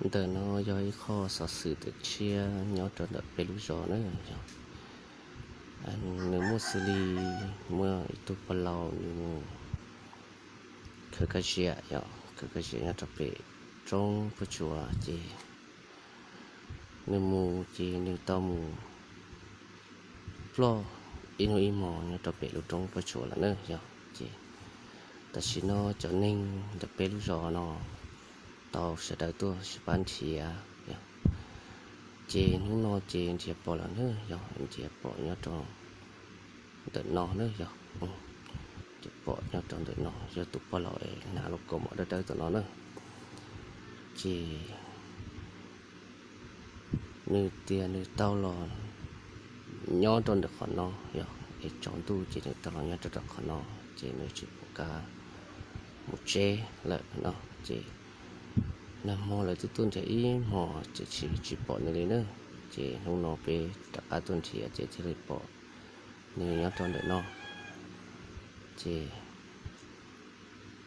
Ntawm no yog ib qho xov xwm tawm tshiab nyob rau ntawm peb lub zos na yog, nws muaj xws li muaj ib tug pog laus nws mus khaws kab ziam yog khaws kab ziam nyob rau pem roob pob tsuas ces nws mus ces nws tau mus ploj ib hnub ib hmo nyob rau pem lub roob pob tsuas lawm na yog ces tam sim no cov neeg ntawm peb lub zos no tau sawv daws tuaj sib pab nrhiav yog ces hnub no ces nrhiav pom lawm na yog nrhiav pom nyob rau ntawm no na yog ces pom nyob rau ntawm no yog tus pog laus es hnav lub kaus mom dawb dawb tom no na ces nws tias nws tau los nyob rau ntawm qhov no yog es tsaus ntuj ces nws tau los nyob rau rau qhov no ces nws tsis pom qab mus tsev lawm no ces nag hmo lawv twb tuaj nrhiav ib hmos ces tsis tsis pom nws li na ces hnub no peb rov qab tuaj nrhiav ces thiaj li pom nws nyob rau ntawm no ces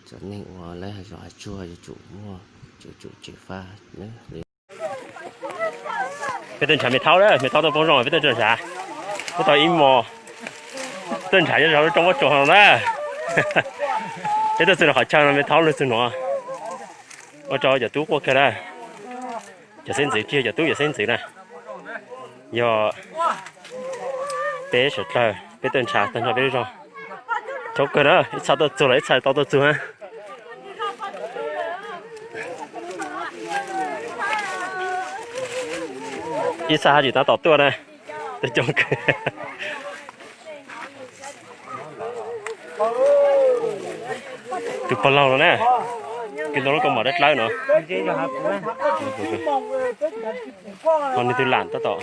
cov neeg uas lawv hav zoov hav tsuag yuav tsum muaj tsum tsum ceev faj na li. Peb tuaj ntshav me thaub lawm, me thaub tuaj poob zoo peb tuaj ntshav. Peb tau ib hmos tuaj ntshav nyob rau lub roob pob tsuas no na. Peb tuaj txug rau qhov chaw no me thaub lug txug nuav. Ua rau cov tub quaj kawg na. Cov xeeb ntxwv tsis yog cov tub, cov xeeb ntxwv na. Yog peb suav dlawg peb tuaj ntshav tag nrho peb lub zog. Thaub kawg na, ib txha tuaj txug los ib txha tau tuaj txug na. Ib txha haj tsis tab tom tuaj na. Tuaj coob kawg. Tus pog laug no na, kws ntoo lub kaus mom dawb dawb no. Ho nws tus lam tab tom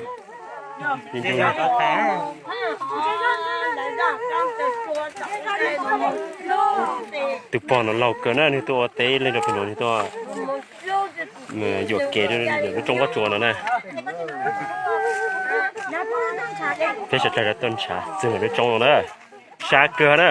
tus pog no laug kawg na, nws tuaj ua teb ib leeg rau pem nuav, nws tuaj yuam kev lub roob pob tsuas no na. Peb suav dlawg tuaj ntshav txug lub roob no na. Sab kawg na.